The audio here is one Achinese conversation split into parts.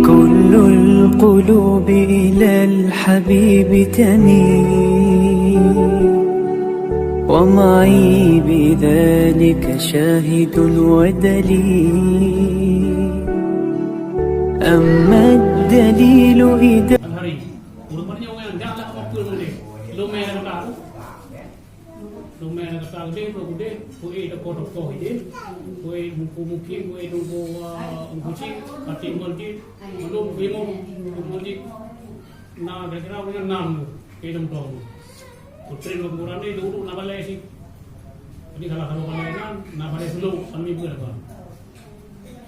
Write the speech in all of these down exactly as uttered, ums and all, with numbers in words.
كل القلوب إلى الحبيب تميل، ومعي بذلك شاهد ودليل. أما الدليل إذا Hari. Ureueng nyoe nyang jak lam waktu nyoe. Lumé lam tahu. Lumé gata udeh, udeh, kue toko-toko ideh, kue muku mukim, kue tunggu, uh, muku cik, kati mol jih, belum lima, mol jih. Na kira-kira punya enam tu, kue tong-tong. Putri Mangkuburan ni dulu na balai sih. Jadi salah satu balai nan, na balai seluk, kami pun apa.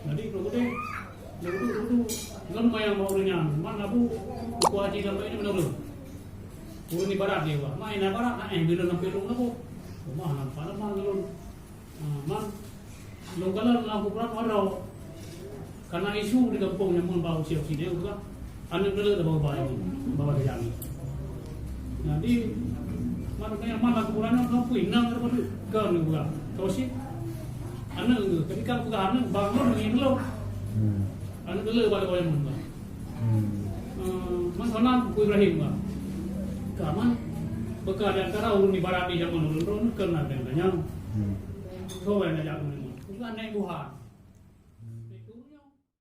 Jadi, kalau kata, dulu, dulu, dulu, kan bayang bawa ureueng nyan, man Abu, Abu Haji sampai ini benar-benar. Ureueng ibarat dia, wah. Main ibarat, nak eh, bila sampai rumah Abu. Rumah nampak lemah lôn. Ha, man, lôn kala lam kuburan ada. Karena isu di kampung yang mun bau siap sini, bukan? Aneuk dulu dah bawa bayi, bawa dia jalan. Jadi, mana yang mana kuburan yang kau pun, nang ada pada kan, bukan? Kau sih, aneuk tu, ketika bukan aneuk, bangun ni dulu. Hmm. Aneuk dulu pada orang mun, bukan? Hmm. Eh, man sana Teungku Ibrahim, bukan? Kaman, bekas di antara ureueng ibarat di zaman ulun, ulun kenal dengan tanya. Hmm. Kau yang ajak ulun. Bukan naik buhan.